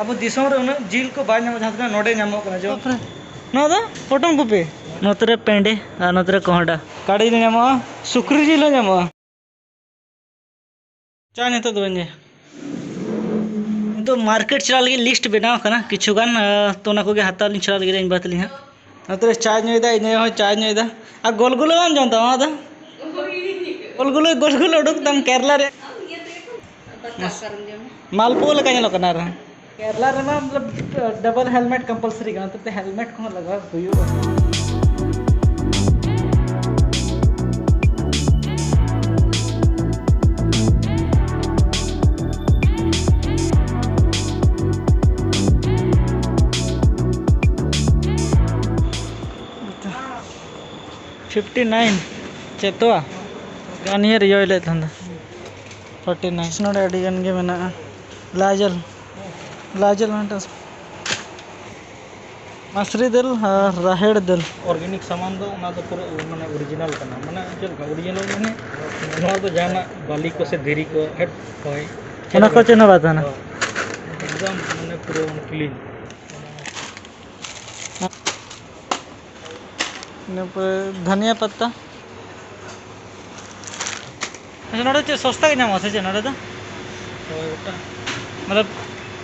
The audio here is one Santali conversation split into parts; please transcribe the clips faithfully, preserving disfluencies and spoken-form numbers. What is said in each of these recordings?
ᱟᱵᱚ ᱫᱤᱥᱚᱢ ᱨᱮ ᱩᱱᱟᱹᱜ ᱡᱤᱞ ᱠᱚ ᱵᱟᱭ ᱧᱟᱢᱚᱜᱼᱟ, ᱡᱟᱦᱟᱸ ᱛᱤᱱᱟᱹᱜ ᱱᱚᱰᱮ ᱧᱟᱢᱚᱜ ᱠᱟᱱᱟ᱾ ᱡᱮᱢᱚᱱ ᱱᱚᱣᱟ ᱫᱚ ᱯᱚᱴᱚᱢ ᱠᱚᱯᱤ, ᱱᱚᱛᱮ ᱨᱮ ᱯᱮᱸᱰᱮ ᱟᱨ ᱱᱚᱛᱮ ᱨᱮ ᱠᱚᱸᱦᱰᱟ᱾ ᱠᱟᱲᱤ ᱧᱟᱢᱚᱜᱼᱟ, ᱥᱩᱠᱨᱤ ᱡᱤᱞ ᱦᱚᱸ ᱧᱟᱢᱚᱜᱼᱟ᱾ ᱪᱟ ᱱᱤᱛᱚᱜ ᱫᱚ ᱵᱟᱹᱧ ᱧᱩᱭᱟ᱾ ᱱᱤᱛᱚᱜ ᱢᱟᱨᱠᱮᱴ ᱪᱟᱞᱟᱜ ᱞᱟᱹᱜᱤᱫ ᱞᱤᱥᱴ ᱵᱮᱱᱟᱣ ᱟᱠᱟᱱᱟ ᱠᱤᱪᱷᱩ ᱜᱟᱱ, ᱟᱸ, ᱛᱚ ᱚᱱᱟ ᱠᱚᱜᱮ ᱦᱟᱛᱟᱣ ᱞᱤᱧ ᱪᱟᱞᱟᱜ ᱞᱟᱹᱜᱤᱫ ᱤᱧ ᱵᱟ ᱛᱟᱹᱞᱤᱧ ᱦᱟᱸᱜ᱾ ᱱᱚᱛᱮ ᱨᱮ ᱪᱟᱭ ᱧᱩᱭᱮᱫᱟ, ᱤᱧ ᱟᱭᱳ ᱦᱚᱸ ᱪᱟᱭ ᱧᱩᱭᱮᱫᱟ᱾ ᱟᱨ ᱜᱳᱞᱜᱩᱞᱟᱹ ᱵᱟᱢ ᱡᱚᱢ ᱛᱟᱢᱟ ᱟᱫᱚ? ᱜᱳᱞᱜᱩᱞᱟᱹ, ᱜᱳᱞᱜᱩᱞᱟᱹ ᱩᱰᱩᱠ ᱛᱟᱢ ᱠᱮᱨᱞᱟ ᱨᱮ᱾ ᱢᱟᱞᱯᱩᱣᱟᱹ ᱞᱮᱠᱟ ᱧᱮᱞᱚᱜ ᱠᱟᱱᱟ ᱟᱨᱦᱚᱸ᱾ ᱠᱮᱨᱞᱟ ᱨᱮᱢᱟ ᱢᱚᱛᱞᱚᱵ ᱰᱚᱵᱚᱞ ᱦᱮᱞᱢᱮᱴ ᱠᱚᱢᱯᱟᱞᱥᱟᱨᱤ ᱠᱟᱱᱟ, ᱛᱟᱛᱮ ᱦᱮᱞᱢᱮᱴ ᱠᱚᱦᱚᱸ ᱞᱟᱜᱟᱣ ᱦᱩᱭᱩᱜᱼᱟ᱾ ᱯᱷᱤᱯᱴᱤ ᱱᱟᱭᱤᱱ ᱪᱮᱛᱣᱟ ᱜᱟᱱᱤᱭᱮ ᱨᱤᱭᱚᱭ ᱞᱮᱫ ᱛᱟᱦᱮᱸᱱᱟ᱾ ᱯᱷᱳᱨᱴᱤ ᱱᱟᱭᱤᱱ ᱱᱚᱰᱮ ᱟᱹᱰᱤ ᱜᱟᱱ ᱜᱮ ᱢᱮᱱᱟᱜᱼᱟ᱾ ᱞᱟᱡᱚᱞ, ᱞᱟᱡᱚᱞ ᱢᱤᱫᱴᱟᱝ ᱢᱟᱥᱨᱤ ᱫᱟᱹᱞ ᱟᱨ ᱨᱟᱦᱮᱲ ᱫᱟᱹᱞ᱾ ᱚᱨᱜᱮᱱᱤᱠ ᱥᱟᱢᱟᱱ ᱫᱚ ᱚᱱᱟ ᱫᱚ ᱯᱩᱨᱟᱹ ᱢᱟᱱᱮ ᱚᱨᱤᱡᱤᱱᱟᱞ ᱠᱟᱱᱟ᱾ ᱢᱟᱱᱮ ᱪᱮᱫ ᱞᱮᱠᱟ ᱚᱨᱤᱡᱤᱱᱟᱞ? ᱢᱟᱱᱮ ᱱᱚᱣᱟ ᱫᱚ ᱡᱟᱦᱟᱱᱟᱜ ᱵᱟᱞᱤ ᱠᱚ ᱥᱮ ᱫᱷᱤᱨᱤ ᱠᱚ ᱦᱮᱰ ᱦᱳᱭ᱾ ᱚᱱᱟ ᱠᱚ ᱪᱮᱫ ᱦᱚᱸ ᱵᱟᱝ ᱛᱟᱦᱮᱱᱟ᱾ ᱦᱳᱭ᱾ ᱮᱠᱫᱚᱢ ᱢᱟᱱᱮ ᱯᱩᱨᱟᱹ ᱠᱞᱤᱱ᱾ ᱤᱱᱟᱹ ᱯᱚᱨᱮ ᱫᱷᱟᱱᱤᱭᱟ ᱯᱟᱛᱟ᱾ ᱟᱪᱪᱷᱟ, ᱱᱚᱰᱮ ᱪᱮᱫ ᱥᱚᱥᱛᱟ ᱜᱮ ᱧᱟᱢᱚᱜᱼᱟ ᱥᱮ ᱪᱮᱫ ᱱᱚᱰᱮ ᱫᱚ? ᱦᱳᱭ, ᱳᱴᱟ᱾ ᱢᱚᱛᱞᱚᱵ,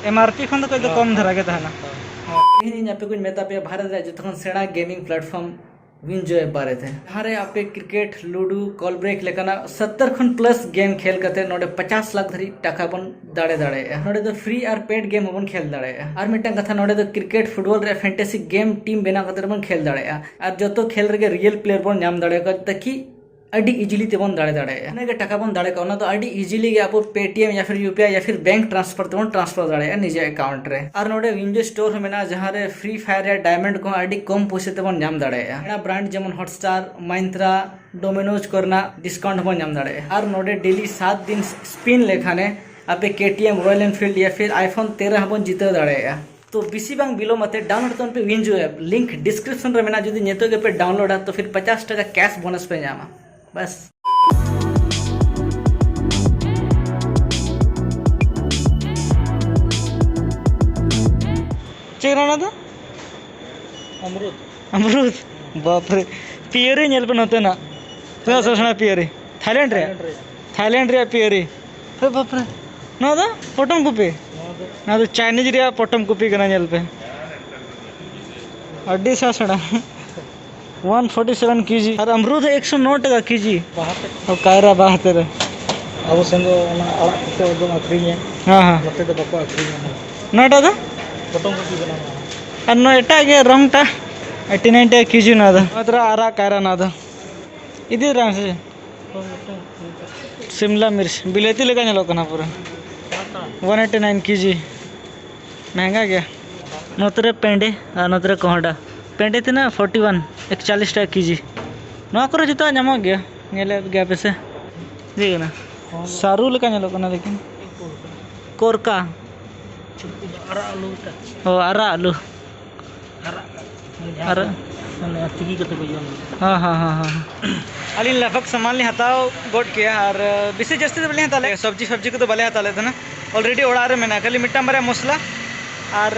ᱮᱢ ᱟᱨ ᱯᱤ ᱠᱷᱚᱱ ᱫᱚ ᱠᱟᱹᱡ ᱫᱚ ᱦᱳᱭ, ᱠᱚᱢ ᱫᱷᱟᱨᱟ ᱜᱮ ᱛᱟᱦᱮᱱᱟ᱾ ᱦᱳᱭ᱾ ᱛᱮᱦᱮᱧ ᱤᱧ ᱟᱯᱮ ᱠᱚᱧ ᱢᱮᱛᱟ ᱯᱮᱭᱟ ᱵᱷᱟᱨᱚᱛ ᱨᱮᱭᱟᱜ ᱡᱚᱛᱚ ᱠᱷᱚᱱ ᱥᱮᱬᱟ ᱜᱮᱢᱤᱝ ᱯᱞᱟᱴᱯᱷᱚᱨᱢ ᱣᱤᱱᱡᱚᱭ ᱵᱟᱨᱮᱛᱮ, ᱡᱟᱦᱟᱸ ᱨᱮ ᱟᱯᱮ ᱠᱨᱤᱠᱮᱴ, ᱞᱩᱰᱩ, ᱠᱚᱞ ᱵᱨᱮᱠ ᱞᱮᱠᱟᱱᱟᱜ ᱥᱚᱛᱛᱚᱨ ᱠᱷᱚᱱ ᱯᱞᱟᱥ ᱜᱮᱢ ᱠᱷᱮᱞ ᱠᱟᱛᱮ ᱱᱚᱰᱮ ᱯᱚᱪᱟᱥ ᱞᱟᱠᱷ ᱫᱷᱟᱹᱨᱤᱡ ᱴᱟᱠᱟ ᱵᱚᱱ ᱫᱟᱲᱮ ᱫᱟᱲᱮᱭᱟᱜᱼᱟ᱾ ᱱᱚᱰᱮ ᱫᱚ ᱯᱷᱨᱤ ᱟᱨ ᱯᱮᱰ ᱜᱮᱢ ᱦᱚᱸᱵᱚᱱ ᱠᱷᱮᱞ ᱫᱟᱲᱮᱭᱟᱜᱼᱟ᱾ ᱟᱨ ᱢᱤᱫᱴᱟᱝ ᱠᱟᱛᱷᱟ, ᱱᱚᱰᱮ ᱫᱚ ᱠᱨᱤᱠᱮᱴ, ᱯᱷᱩᱴᱵᱚᱞ ᱨᱮᱭᱟᱜ ᱯᱷᱮᱱᱴᱮᱥᱤ ᱜᱮᱢ ᱴᱤᱢ ᱵᱮᱱᱟᱣ ᱠᱟᱛᱮ ᱵᱚᱱ ᱠᱷᱮᱞ ᱫᱟᱲᱮᱭᱟᱜᱼᱟ᱾ ᱟᱨ ᱡᱚᱛᱚ ᱠᱷᱮᱞ ᱨᱮᱜᱮ ᱨᱤᱭᱮᱞ ᱯᱞᱮᱭᱟᱨ ᱵᱚᱱ ᱧᱟᱢ ᱫᱟᱲᱮᱭᱟᱠᱚᱣᱟ, ᱛᱟᱠᱤ ᱟᱹᱰᱤ ᱤᱡᱤᱞᱤ ᱛᱮᱵᱚᱱ ᱫᱟᱲᱮ ᱫᱟᱲᱮᱭᱟᱜᱼᱟ᱾ ᱚᱱᱟᱜᱮ ᱴᱟᱠᱟ ᱵᱚᱱ ᱫᱟᱲᱮ ᱠᱟᱜᱼᱟ, ᱚᱱᱟ ᱫᱚ ᱟᱹᱰᱤ ᱤᱡᱤᱞᱤ ᱜᱮ ᱟᱵᱚ ᱯᱮᱴᱤᱮᱢ ᱭᱟ ᱯᱷᱤᱨ ᱭᱩ ᱯᱤ ᱟᱭ ᱭᱟ ᱯᱷᱤᱨ ᱵᱮᱝᱠ ᱴᱨᱟᱱᱥᱯᱷᱟᱨ ᱛᱮᱵᱚᱱ ᱴᱨᱟᱱᱥᱯᱷᱟᱨ ᱫᱟᱲᱮᱭᱟᱜᱼᱟ ᱱᱤᱡᱮ ᱮᱠᱟᱣᱩᱱᱴ ᱨᱮ᱾ ᱟᱨ ᱱᱚᱰᱮ ᱣᱤᱱᱡᱳ ᱥᱴᱳᱨ ᱦᱚᱸ ᱢᱮᱱᱟᱜᱼᱟ, ᱡᱟᱦᱟᱸ ᱨᱮ ᱯᱷᱨᱤ ᱯᱷᱟᱭᱟᱨ ᱨᱮᱭᱟᱜ ᱰᱟᱭᱢᱚᱱᱰ ᱠᱚᱦᱚᱸ ᱟᱹᱰᱤ ᱠᱚᱢ ᱯᱚᱭᱥᱟ ᱛᱮᱵᱚᱱ ᱧᱟᱢ ᱫᱟᱲᱮᱭᱟᱜᱼᱟ᱾ ᱚᱱᱟ ᱵᱨᱟᱱᱰ ᱡᱮᱢᱚᱱ ᱦᱚᱴᱥᱴᱟᱨ, ᱢᱟᱭᱱᱛᱨᱟ, ᱰᱳᱢᱤᱱᱳᱡᱽ ᱠᱚᱨᱮᱱᱟᱜ ᱰᱤᱥᱠᱟᱣᱩᱱᱴ ᱦᱚᱸᱵᱚᱱ ᱧᱟᱢ ᱫᱟᱲᱮᱭᱟᱜᱼᱟ᱾ ᱟᱨ ᱱᱚᱰᱮ ᱰᱮᱞᱤ ᱥᱟᱛ ᱫᱤᱱ ᱥᱯᱤᱱ ᱞᱮᱠᱷᱟᱱᱮ ᱟᱯᱮ ᱠᱮ ᱴᱤ ᱮᱢ, ᱨᱚᱭᱮᱞ ᱮᱱᱯᱷᱤᱞᱰ ᱭᱟ ᱯᱷᱤᱨ ᱟᱭᱯᱷᱳᱱ ᱛᱮᱨᱚ ᱦᱚᱸᱵᱚᱱ ᱡᱤᱛᱟᱹᱣ ᱫᱟᱲᱮᱭᱟᱜᱼᱟ᱾ ᱛᱚ ᱵᱮᱥᱤ ᱵᱟᱝ ᱵᱤᱞᱚᱢ ᱟᱛᱮ ᱰᱟᱣᱩᱱᱞᱳᱰ ᱛᱟᱵᱚᱱ ᱯᱮ ᱣᱤᱱᱡᱳ ᱮᱯ, ᱞᱤᱝᱠ ᱰᱤᱥᱠᱨᱤᱯᱥᱚᱱ ᱨᱮ ᱢᱮᱱᱟᱜᱼᱟ᱾ ᱡᱩᱫᱤ ᱱᱤᱛᱚᱜ ᱜᱮᱯᱮ ᱰᱟᱣᱩᱱᱞᱳᱰᱟ ᱛᱚ ᱯᱷᱤᱨ ᱯᱚᱪᱟᱥ ᱴᱟᱠᱟ ᱠᱮᱥ ᱵᱳᱱᱟᱥ ᱯᱮ ᱧᱟᱢᱟ᱾ ᱵᱟᱥ᱾ ᱪᱮᱫ ᱠᱟᱱᱟ ᱚᱱᱟ ᱫᱚ? ᱟᱢᱨᱩᱫ᱾ ᱟᱢᱨᱩᱫ? ᱵᱟᱯᱨᱮ, ᱯᱤᱭᱟᱹᱨᱤ ᱧᱮᱞ ᱯᱮ ᱱᱚᱛᱮᱱᱟᱜ᱾ ᱛᱤᱱᱟᱹᱜ ᱥᱚᱥᱱᱟ ᱯᱤᱭᱟᱹᱨᱤ᱾ ᱛᱷᱟᱭᱞᱮᱱᱰ ᱨᱮᱭᱟᱜ? ᱛᱷᱟᱭᱞᱮᱱᱰ ᱨᱮᱭᱟᱜ᱾ ᱛᱷᱟᱭᱞᱮᱱᱰ ᱨᱮᱭᱟᱜ ᱯᱤᱭᱟᱹᱨᱤ᱾ ᱦᱮ ᱵᱟᱯᱨᱮ, ᱱᱚᱣᱟ ᱫᱚ ᱯᱚᱴᱚᱢ ᱠᱚᱯᱤ? ᱱᱚᱣᱟ ᱫᱚ ᱱᱚᱣᱟ ᱫᱚ ᱪᱟᱭᱱᱤᱡᱽ ᱨᱮᱭᱟᱜ ᱯᱚᱴᱚᱢ ᱠᱚᱯᱤ ᱠᱟᱱᱟ, ᱧᱮᱞ ᱯᱮ᱾ ᱟᱹᱰᱤ ᱥᱟᱥᱲᱟ᱾ ᱚᱣᱟᱱ ᱯᱷᱳᱨᱴᱤ ᱥᱮᱵᱷᱮᱱ ᱠᱮᱡᱤ᱾ ᱟᱨ ᱟᱢᱨᱩᱫ ᱮᱠᱥᱚ ᱱᱚ ᱴᱟᱠᱟ ᱠᱮᱡᱤ᱾ ᱵᱟᱦᱟ ᱛᱮ᱾ ᱚ, ᱠᱟᱭᱨᱟ ᱵᱟᱦᱟ ᱛᱮ ᱨᱮ᱾ ᱟᱵᱚ ᱥᱮᱱ ᱫᱚ ᱚᱱᱟ ᱟᱲᱟᱜ ᱠᱚᱠᱚ ᱮᱠᱫᱚᱢ ᱟᱹᱠᱷᱨᱤᱧᱟ᱾ ᱦᱮᱸ, ᱦᱮᱸ᱾ ᱱᱚᱛᱮ ᱫᱚ ᱵᱟᱠᱚ ᱟᱹᱠᱷᱨᱤᱧᱟ ᱚᱱᱟ᱾ ᱱᱚᱣᱟᱴᱟᱜ ᱫᱚ? ᱯᱚᱴᱚᱢ ᱠᱚᱯᱤ ᱠᱟᱱᱟ ᱱᱚᱣᱟ᱾ ᱟᱨ ᱱᱚᱣᱟ ᱮᱴᱟᱜ ᱜᱮ ᱨᱚᱝ ᱴᱟ, ᱮᱭᱤᱴᱤ ᱱᱟᱭᱤᱱ ᱴᱟᱠᱟ ᱠᱮᱡᱤ ᱱᱚᱣᱟ ᱫᱚ᱾ ᱱᱚᱣᱟ ᱫᱚ ᱟᱨᱟᱜ ᱠᱟᱭᱨᱟ ᱱᱚᱣᱟ ᱫᱚ᱾ ᱤᱫᱤ ᱫᱟᱨᱟᱢ ᱥᱮ? ᱥᱤᱢᱞᱟ ᱢᱤᱨᱪ, ᱵᱤᱞᱟᱹᱛᱤ ᱞᱮᱠᱟ ᱧᱮᱞᱚᱜ ᱠᱟᱱᱟ ᱯᱩᱨᱟᱹ᱾ ᱚᱣᱟᱱ ᱮᱭᱤᱴᱤ ᱱᱟᱭᱤᱱ ᱠᱮᱡᱤ᱾ ᱢᱮᱦᱮᱝᱜᱟ ᱜᱮᱭᱟ᱾ ᱱᱚᱛᱮ ᱨᱮ ᱯᱮᱸᱰᱮ ᱟᱨ ᱱᱚᱛᱮ ᱨᱮ ᱠᱚᱦᱰᱟ᱾ ᱯᱮᱸᱰᱮ ᱛᱤᱱᱟᱹᱜ? ᱯᱷᱳᱨᱴᱤ ᱣᱟᱱ, ᱮᱠᱪᱟᱞᱤᱥ ᱴᱟᱠᱟ ᱠᱮᱡᱤ᱾ ᱱᱚᱣᱟ ᱠᱚᱨᱮ ᱡᱚᱛᱚᱣᱟᱜ ᱧᱟᱢᱚᱜ ᱜᱮᱭᱟ, ᱧᱮᱞᱮᱫ ᱜᱮᱭᱟ ᱯᱮ ᱥᱮ? ᱪᱮᱫ ᱠᱟᱱᱟ? ᱥᱟᱹᱨᱩ ᱞᱮᱠᱟ ᱧᱮᱞᱚᱜ ᱠᱟᱱᱟ, ᱞᱮᱠᱤᱱ ᱠᱚᱨᱠᱟ᱾ ᱟᱨᱟᱜ ᱟᱹᱞᱩ ᱞᱮᱠᱟ᱾ ᱚ, ᱟᱨᱟᱜ ᱟᱹᱞᱩ᱾ ᱟᱨᱟᱜ᱾ ᱟᱨ ᱢᱟᱱᱮ ᱛᱤᱠᱤ ᱠᱟᱛᱮ ᱠᱚ ᱡᱚᱢ ᱜᱮᱭᱟ᱾ ᱦᱮᱸ, ᱦᱮᱸ, ᱦᱮᱸ, ᱦᱮᱸ᱾ ᱟᱹᱞᱤᱧ ᱞᱟᱜᱽ ᱵᱷᱟᱜᱽ ᱥᱟᱢᱟᱱ ᱞᱤᱧ ᱦᱟᱛᱟᱣ ᱜᱚᱫ ᱠᱮᱜᱼᱟ, ᱟᱨ ᱵᱮᱥᱤ ᱡᱟᱹᱥᱛᱤ ᱫᱚ ᱵᱟᱹᱞᱤᱧ ᱦᱟᱛᱟᱣ ᱞᱮᱫᱼᱟ, ᱥᱚᱵᱽᱡᱤ ᱥᱚᱵᱽᱡᱤ ᱠᱚᱫᱚ ᱵᱟᱞᱮ ᱦᱟᱛᱟᱣ ᱞᱮᱫ ᱛᱟᱦᱮᱱᱟ, ᱚᱞᱨᱮᱰᱤ ᱚᱲᱟᱜ ᱨᱮ ᱢᱮᱱᱟᱜᱼᱟ, ᱠᱷᱟᱹᱞᱤ ᱢᱤᱫᱴᱟᱝ ᱵᱟᱨᱭᱟ ᱢᱚᱥᱞᱟ ᱟᱨ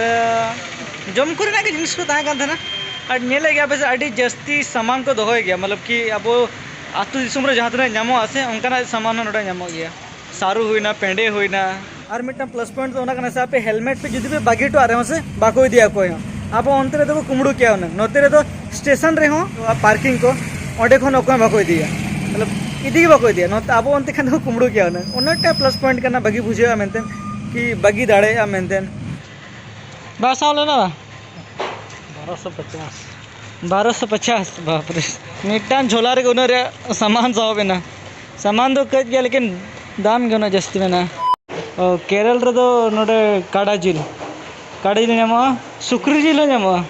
ᱡᱚᱢ ᱠᱚᱨᱮᱱᱟᱜ ᱜᱮ ᱡᱤᱱᱤᱥ ᱠᱚ ᱛᱟᱦᱮᱸ ᱠᱟᱱ ᱛᱟᱦᱮᱱᱟ᱾ ᱟᱨ ᱧᱮᱞᱮᱫ ᱜᱮᱭᱟ ᱯᱮ ᱥᱮ, ᱟᱹᱰᱤ ᱡᱟᱹᱥᱛᱤ ᱥᱟᱢᱟᱱ ᱠᱚ ᱫᱚᱦᱚᱭ ᱜᱮᱭᱟ, ᱢᱚᱛᱞᱚᱵ ᱠᱤ ᱟᱵᱚ ᱟᱹᱛᱩ ᱫᱤᱥᱚᱢ ᱨᱮ ᱡᱟᱦᱟᱸ ᱛᱤᱱᱟᱹᱜ ᱧᱟᱢᱚᱜᱼᱟ ᱥᱮ, ᱚᱱᱠᱟᱱᱟᱜ ᱥᱟᱢᱟᱱ ᱦᱚᱸ ᱱᱚᱰᱮ ᱧᱟᱢᱚᱜ ᱜᱮᱭᱟ᱾ ᱥᱟᱹᱨᱩ ᱦᱩᱭᱱᱟ, ᱯᱮᱸᱰᱮ ᱦᱩᱭᱱᱟ᱾ ᱟᱨ ᱢᱤᱫᱴᱟᱝ ᱯᱞᱟᱥ ᱯᱚᱭᱮᱱᱴ ᱫᱚ ᱚᱱᱟ ᱠᱟᱱᱟ ᱥᱮ, ᱟᱯᱮ ᱦᱮᱞᱢᱮᱴ ᱯᱮ ᱡᱩᱫᱤ ᱯᱮ ᱵᱟᱹᱜᱤ ᱦᱚᱴᱚᱣᱟᱜ ᱨᱮᱦᱚᱸ ᱥᱮ, ᱵᱟᱠᱚ ᱤᱫᱤᱭᱟ ᱚᱠᱚᱭ ᱦᱚᱸ᱾ ᱟᱵᱚ ᱚᱱᱛᱮ ᱨᱮᱫᱚ ᱠᱚ ᱠᱩᱢᱵᱽᱲᱩ ᱠᱮᱭᱟ ᱦᱩᱱᱟᱹᱝ, ᱱᱚᱛᱮ ᱨᱮᱫᱚ ᱥᱴᱮᱥᱚᱱ ᱨᱮᱦᱚᱸ ᱯᱟᱨᱠᱤᱝ ᱠᱚ, ᱚᱸᱰᱮ ᱠᱷᱚᱱ ᱚᱠᱚᱭ ᱦᱚᱸ ᱵᱟᱠᱚ ᱤᱫᱤᱭᱟ, ᱢᱚᱛᱞᱚᱵ ᱤᱫᱤ ᱜᱮ ᱵᱟᱠᱚ ᱤᱫᱤᱭᱟ᱾ ᱱᱚᱛᱮ ᱟᱵᱚ ᱚᱱᱛᱮ ᱠᱷᱟᱱ ᱫᱚᱠᱚ ᱠᱩᱢᱵᱽᱲᱩ ᱠᱮᱭᱟ ᱦᱩᱱᱟᱹᱝ᱾ ᱚᱱᱟᱴᱟᱜ ᱯᱞᱟᱥ ᱯᱚᱭᱮᱱᱴ ᱠᱟᱱᱟ, ᱵᱟᱹᱜᱤ ᱵᱩᱡᱷᱟᱹᱜᱼᱟ ᱢᱮᱱᱛᱮ, ᱠᱤ ᱵᱟᱹᱜᱤ ᱫᱟᱲᱮᱭᱟᱜᱼᱟ ᱢᱮᱱᱛᱮ᱾ ᱵᱟᱝ ᱥᱟᱵ ᱞᱮᱱᱟ ᱵᱟ? ᱵᱟᱨᱚᱥᱚ ᱯᱚᱪᱟᱥ᱾ ᱵᱟᱨᱚᱥᱚ ᱯᱚᱪᱟᱥ, ᱵᱟᱯᱨᱮ᱾ ᱢᱤᱫᱴᱟᱝ ᱡᱷᱚᱞᱟ ᱨᱮᱜᱮ ᱩᱱᱟᱹᱜ ᱨᱮᱭᱟᱜ ᱥᱟᱢᱟᱱ ᱥᱟᱦᱚᱵ ᱮᱱᱟ᱾ ᱥᱟᱢᱟᱱ ᱫᱚ ᱠᱟᱹᱡ ᱜᱮᱭᱟ, ᱞᱮᱠᱤᱱ ᱫᱟᱢ ᱜᱮ ᱩᱱᱟᱹᱜ ᱡᱟᱹᱥᱛᱤ ᱢᱮᱱᱟᱜᱼᱟ᱾ ᱚ, ᱠᱮᱨᱚᱞ ᱨᱮᱫᱚ ᱱᱚᱰᱮ ᱠᱟᱰᱟ ᱡᱤᱞ, ᱠᱟᱰᱟ ᱡᱤᱞ ᱧᱟᱢᱚᱜᱼᱟ, ᱥᱩᱠᱨᱤ ᱡᱤᱞ ᱦᱚᱸ ᱧᱟᱢᱚᱜᱼᱟ᱾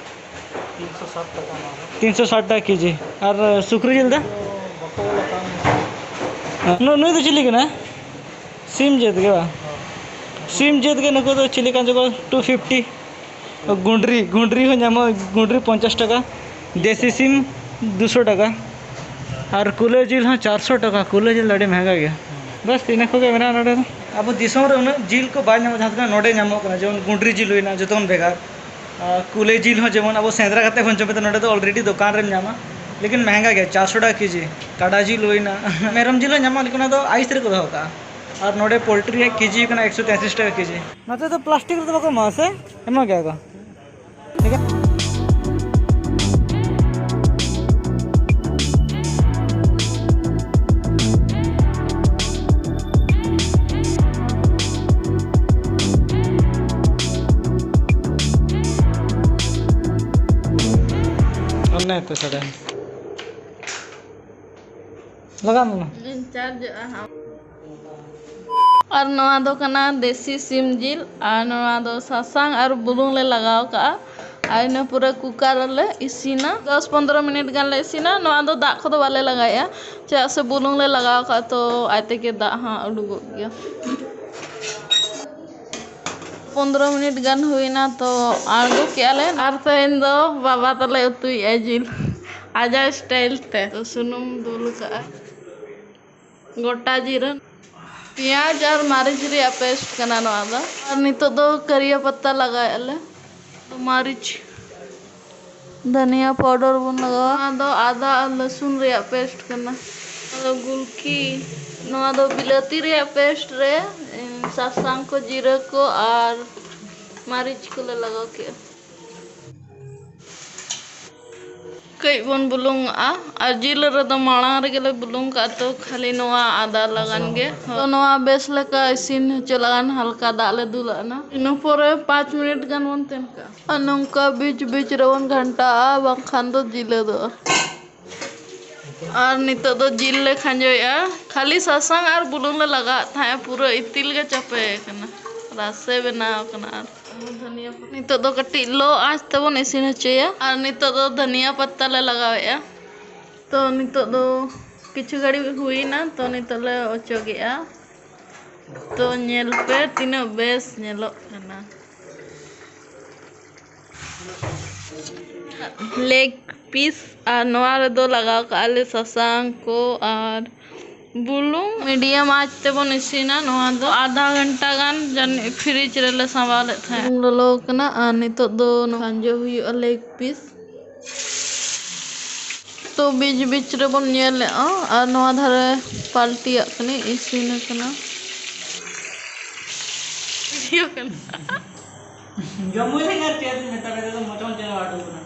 ᱛᱤᱱᱥᱚ ᱥᱟᱴ ᱴᱟᱠᱟ ᱚᱱᱟ ᱫᱚ᱾ ᱛᱤᱱᱥᱚ ᱥᱟᱴ ᱴᱟᱠᱟ ᱠᱮᱡᱤ᱾ ᱟᱨ ᱥᱩᱠᱨᱤ ᱡᱤᱞ ᱫᱚ? ᱵᱟᱠᱚ ᱚᱞ ᱟᱠᱟᱫᱼᱟ᱾ ᱱᱩ-, ᱱᱩᱭ ᱫᱚ ᱪᱤᱞᱤ ᱠᱟᱱᱟᱭ? ᱥᱤᱢ ᱡᱟᱹᱛ ᱜᱮ ᱵᱟᱝ? ᱦᱳᱭ᱾ ᱥᱤᱢ ᱡᱟᱹᱛ ᱜᱮ ᱱᱩᱠᱩ ᱫᱚ ᱪᱤᱞᱤ ᱠᱟᱱ ᱪᱚᱠᱚ, ᱴᱩ ᱯᱷᱤᱯᱴᱤ᱾ ᱜᱩᱸᱰᱨᱤ, ᱜᱩᱸᱰᱨᱤ ᱦᱚᱸ ᱧᱟᱢᱚᱜᱼᱟ, ᱜᱩᱸᱰᱨᱤ ᱯᱚᱧᱪᱟᱥ ᱴᱟᱠᱟ, ᱫᱮᱥᱤ ᱥᱤᱢ ᱫᱩᱥᱚ ᱴᱟᱠᱟ, ᱟᱨ ᱠᱩᱞᱟᱹᱭ ᱡᱤᱞ ᱦᱚᱸ ᱪᱟᱨᱥᱚ ᱴᱟᱠᱟ᱾ ᱠᱩᱞᱟᱹᱭ ᱡᱤᱞ ᱫᱚ ᱟᱹᱰᱤ ᱢᱮᱦᱮᱝᱜᱟ ᱜᱮᱭᱟ᱾ ᱵᱟᱥ, ᱤᱱᱟᱹ ᱠᱚᱜᱮ ᱢᱮᱱᱟᱜᱼᱟ ᱱᱚᱰᱮ ᱫᱚ᱾ ᱟᱵᱚ ᱫᱤᱥᱚᱢ ᱨᱮ ᱩᱱᱟᱹᱜ ᱡᱤᱞ ᱠᱚ ᱵᱟᱭ ᱧᱟᱢᱚᱜᱼᱟ, ᱡᱟᱦᱟᱸ ᱛᱤᱱᱟᱹᱜ ᱱᱚᱰᱮ ᱧᱟᱢᱚᱜ ᱠᱟᱱᱟ, ᱡᱮᱢᱚᱱ ᱜᱩᱸᱰᱨᱤ ᱡᱤᱞ ᱦᱩᱭᱱᱟ, ᱡᱚᱛᱚ ᱠᱷᱚᱱ ᱵᱷᱮᱜᱟᱨ᱾ ᱟᱨ ᱠᱩᱞᱟᱹᱭ ᱡᱤᱞ ᱦᱚᱸ ᱡᱮᱢᱚᱱ ᱟᱵᱚ ᱥᱮᱸᱫᱽᱨᱟ ᱠᱟᱛᱮ ᱵᱚᱱ ᱡᱚᱢᱮᱫᱟ, ᱱᱚᱰᱮ ᱫᱚ already ᱫᱚᱠᱟᱱ ᱨᱮᱢ ᱧᱟᱢᱟ, ᱞᱮᱠᱤᱱ ᱢᱮᱦᱮᱝᱜᱟ ᱜᱮᱭᱟ, ᱪᱟᱨᱥᱚ ᱴᱟᱠᱟ ᱠᱮᱡᱤ᱾ ᱠᱟᱰᱟ ᱡᱤᱞ ᱦᱩᱭᱱᱟ, ᱢᱮᱨᱚᱢ ᱡᱤᱞ ᱦᱚᱸ ᱧᱟᱢᱚᱜᱼᱟ, ᱞᱮᱠᱤᱱ ᱚᱱᱟ ᱫᱚ ᱟᱭᱤᱥ ᱨᱮᱠᱚ ᱫᱚᱦᱚ ᱠᱟᱜᱼᱟ᱾ ᱟᱨ ᱱᱚᱰᱮ ᱯᱳᱞᱴᱨᱤ ᱨᱮᱭᱟᱜ ᱠᱮᱡᱤ ᱦᱩᱭᱩᱜ ᱠᱟᱱᱟ ᱮᱠᱥᱚ ᱛᱮᱭᱟᱥᱤᱥ ᱴᱟᱠᱟ ᱠᱮᱡᱤ᱾ ᱱᱚᱛᱮ ᱫᱚ ᱯᱞᱟᱥᱴᱤᱠ ᱨᱮᱫᱚ ᱵᱟᱠᱚ ᱮᱢᱟᱜᱼᱟ ᱥᱮ? ᱮᱢᱚᱜ ᱜᱮᱭᱟ ᱠᱚ᱾ ᱴᱷᱤᱠ ᱜᱮᱭᱟ᱾ ᱚᱱᱮ ᱛᱚ ᱥᱟᱰᱮ᱾ ᱞᱟᱜᱟᱣ ᱢᱮ ᱢᱟ᱾ ᱤᱧ ᱪᱟᱨᱡᱚᱜᱼᱟ ᱦᱟᱸᱜ᱾ ᱟᱨ ᱱᱚᱣᱟ ᱫᱚ ᱠᱟᱱᱟ ᱫᱮᱥᱤ ᱥᱤᱢ ᱡᱤᱞ, ᱟᱨ ᱱᱚᱣᱟ ᱫᱚ ᱥᱟᱥᱟᱝ ᱟᱨ ᱵᱩᱞᱩᱝ ᱞᱮ ᱞᱟᱜᱟᱣ ᱠᱟᱜᱼᱟ᱾ ᱟᱨ ᱤᱱᱟᱹ ᱯᱚᱨᱮ ᱠᱩᱠᱟᱨ ᱨᱮᱞᱮ ᱤᱥᱤᱱᱟ᱾ ᱫᱚᱥ ᱯᱚᱱᱫᱽᱨᱚ ᱢᱤᱱᱤᱴ ᱜᱟᱱ ᱞᱮ ᱤᱥᱤᱱᱟ᱾ ᱱᱚᱣᱟ ᱫᱚ ᱫᱟᱜ ᱠᱚᱫᱚ ᱵᱟᱞᱮ ᱞᱟᱜᱟᱣᱮᱜᱼᱟ, ᱪᱮᱫᱟᱜ ᱥᱮ ᱵᱩᱞᱩᱝ ᱞᱮ ᱞᱟᱜᱟᱣ ᱠᱟᱜᱼᱟ, ᱛᱚ ᱟᱡ ᱛᱮᱜᱮ ᱫᱟᱜ ᱦᱟᱸᱜ ᱩᱰᱩᱠᱚᱜ ᱜᱮᱭᱟ᱾ ᱯᱚᱱᱫᱽᱨᱚ ᱢᱤᱱᱤᱴ ᱜᱟᱱ ᱦᱩᱭᱱᱟ, ᱛᱚ ᱟᱬᱜᱚ ᱠᱮᱜᱼᱟ ᱞᱮ᱾ ᱟᱨ ᱛᱮᱦᱮᱧ ᱫᱚ ᱵᱟᱵᱟ ᱛᱟᱞᱮ ᱩᱛᱩᱭᱮᱜᱼᱟ ᱡᱤᱞ ᱟᱡᱟᱜ ᱥᱴᱟᱭᱤᱞ ᱛᱮ᱾ ᱛᱚ ᱥᱩᱱᱩᱢ ᱫᱩᱞ ᱠᱟᱜᱼᱟ, ᱜᱚᱴᱟ ᱡᱤᱨᱟᱹ, ᱯᱮᱸᱭᱟᱡᱽ ᱟᱨ ᱢᱟᱹᱨᱤᱪ ᱨᱮᱭᱟᱜ ᱯᱮᱥᱴ ᱠᱟᱱᱟ ᱱᱚᱣᱟ ᱫᱚ᱾ ᱟᱨ ᱱᱤᱛᱚᱜ ᱫᱚ ᱠᱟᱨᱤᱭᱟ ᱯᱟᱛᱟ ᱞᱟᱜᱟᱣᱮᱫᱼᱟ ᱞᱮ, ᱢᱟᱹᱨᱤᱪ, ᱫᱷᱟᱱᱤᱭᱟ ᱯᱟᱣᱰᱟᱨ ᱵᱚᱱ ᱞᱟᱜᱟᱣᱟ᱾ ᱱᱚᱣᱟ ᱫᱚ ᱟᱫᱟ ᱟᱨ ᱨᱟᱹᱥᱩᱱ ᱨᱮᱭᱟᱜ ᱯᱮᱥᱴ ᱠᱟᱱᱟ᱾ ᱱᱚᱣᱟ ᱫᱚ ᱜᱩᱞᱠᱤ, ᱱᱚᱣᱟ ᱫᱚ ᱵᱤᱞᱟᱹᱛᱤ ᱨᱮᱭᱟᱜ ᱯᱮᱥᱴ ᱨᱮ, ᱮᱸ, ᱥᱟᱥᱟᱝ ᱠᱚ, ᱡᱤᱨᱟᱹ ᱠᱚ ᱟᱨ ᱢᱟᱹᱨᱤᱪ ᱠᱚᱞᱮ ᱞᱟᱜᱟᱣ ᱠᱮᱜᱼᱟ᱾ ᱠᱟᱹᱡ ᱵᱚᱱ ᱵᱩᱞᱩᱝ ᱟᱜᱼᱟ, ᱟᱨ ᱡᱤᱞ ᱨᱮᱫᱚ ᱢᱟᱲᱟᱝ ᱨᱮᱜᱮ ᱞᱮ ᱵᱩᱞᱩᱝ ᱠᱟᱜᱼᱟ, ᱛᱚ ᱠᱷᱟᱹᱞᱤ ᱱᱚᱣᱟ ᱟᱫᱟ ᱞᱟᱜᱟᱱ ᱜᱮ᱾ ᱛᱚ ᱱᱚᱣᱟ ᱵᱮᱥ ᱞᱮᱠᱟ ᱤᱥᱤᱱ ᱦᱚᱪᱚ ᱞᱟᱜᱟᱱ ᱦᱟᱞᱠᱟ ᱫᱟᱜ ᱞᱮ ᱫᱩᱞᱟᱜᱼᱟ᱾ ᱤᱱᱟᱹ ᱯᱚᱨᱮ ᱯᱟᱸᱪ ᱢᱤᱱᱤᱴ ᱜᱟᱱ ᱵᱚᱱ ᱛᱮᱱ ᱠᱟᱜᱼᱟ, ᱟᱨ ᱱᱚᱝᱠᱟ ᱵᱤᱪ ᱵᱤᱪ ᱨᱮᱵᱚᱱ ᱜᱷᱟᱱᱴᱟᱜᱼᱟ, ᱵᱟᱝᱠᱷᱟᱱ ᱫᱚ ᱡᱤᱞᱟᱹᱫᱚᱜᱼᱟ᱾ ᱟᱨ ᱱᱤᱛᱚᱜ ᱫᱚ ᱡᱤᱞ ᱞᱮ ᱠᱷᱟᱸᱡᱚᱭᱮᱜᱼᱟ᱾ ᱠᱷᱟᱹᱞᱤ ᱥᱟᱥᱟᱝ ᱟᱨ ᱵᱩᱞᱩᱝ ᱞᱮ ᱞᱟᱜᱟᱣᱟᱜ ᱛᱟᱦᱮᱸᱜᱼᱟ, ᱯᱩᱨᱟᱹ ᱤᱛᱤᱞ ᱜᱮ ᱪᱟᱯᱮ ᱟᱠᱟᱱᱟ, ᱨᱟᱥᱮ ᱵᱮᱱᱟᱣ ᱟᱠᱟᱱᱟ᱾ ᱟᱨ ᱱᱤᱛᱚᱜ ᱫᱚ ᱠᱟᱹᱴᱤᱡ ᱞᱳ ᱟᱸᱪ ᱛᱮᱵᱚᱱ ᱤᱥᱤᱱ ᱦᱚᱪᱚᱭᱟ᱾ ᱟᱨ ᱱᱤᱛᱚᱜ ᱫᱚ ᱫᱷᱟᱹᱱᱤᱭᱟᱹ ᱯᱟᱛᱟ ᱞᱮ ᱞᱟᱜᱟᱣᱮᱜᱼᱟ᱾ ᱛᱚ ᱱᱤᱛᱚᱜ ᱫᱚ ᱠᱤᱪᱷᱩ ᱜᱷᱟᱹᱲᱤᱡ ᱦᱩᱭᱱᱟ, ᱛᱚ ᱱᱤᱛᱚᱜ ᱞᱮ ᱚᱪᱚᱜᱮᱜᱼᱟ᱾ ᱛᱚ ᱧᱮᱞ ᱯᱮ ᱛᱤᱱᱟᱹᱜ ᱵᱮᱥ ᱧᱮᱞᱚᱜ ᱠᱟᱱᱟ᱾ ᱞᱮᱜ ᱯᱤᱥ, ᱟᱨ ᱱᱚᱣᱟ ᱨᱮᱫᱚ ᱞᱟᱜᱟᱣ ᱠᱟᱜᱼᱟ ᱞᱮ ᱥᱟᱥᱟᱝ ᱠᱚ ᱟᱨ ᱵᱩᱞᱩᱝ ᱢᱤᱰᱤᱭᱟᱢ ᱟᱸᱪ ᱛᱮᱵᱚᱱ ᱤᱥᱤᱱᱟ᱾ ᱱᱚᱣᱟ ᱫᱚ ᱟᱫᱷᱟ ᱜᱷᱚᱱᱴᱟ ᱜᱟᱱ ᱡᱟᱹᱱᱤᱡ ᱯᱷᱨᱤᱡᱽ ᱨᱮᱞᱮ ᱥᱟᱸᱵᱟᱣ ᱞᱮᱫ ᱛᱟᱦᱮᱸᱫ᱾ ᱵᱩᱞᱩᱝ ᱞᱚᱞᱚ ᱟᱠᱟᱱᱟ ᱟᱨ ᱱᱤᱛᱚᱜ ᱫᱚ ᱠᱷᱟᱸᱡᱚ ᱦᱩᱭᱩᱜᱼᱟ ᱞᱮᱜᱽ ᱯᱤᱥ᱾ ᱛᱚ ᱵᱤᱪ ᱵᱤᱪ ᱨᱮᱵᱚᱱ ᱧᱮᱞᱮᱜᱼᱟ ᱟᱨ ᱱᱚᱣᱟ ᱫᱷᱟᱨᱮ ᱯᱟᱞᱴᱤᱭᱟᱜ ᱠᱟᱹᱱᱟᱹᱧ, ᱤᱥᱤᱱ ᱟᱠᱟᱱᱟ᱾ ᱵᱷᱤᱰᱤᱭᱳ ᱠᱟᱱᱟ᱾ ᱡᱚᱢ ᱦᱩᱭ ᱞᱮᱱ ᱜᱮ ᱪᱮᱫ ᱢᱮᱛᱟ ᱠᱟᱛᱮ ᱫᱚ ᱢᱚᱪᱚᱱ ᱪᱮᱫ ᱟᱹᱰᱩ ᱠᱟᱱᱟ᱾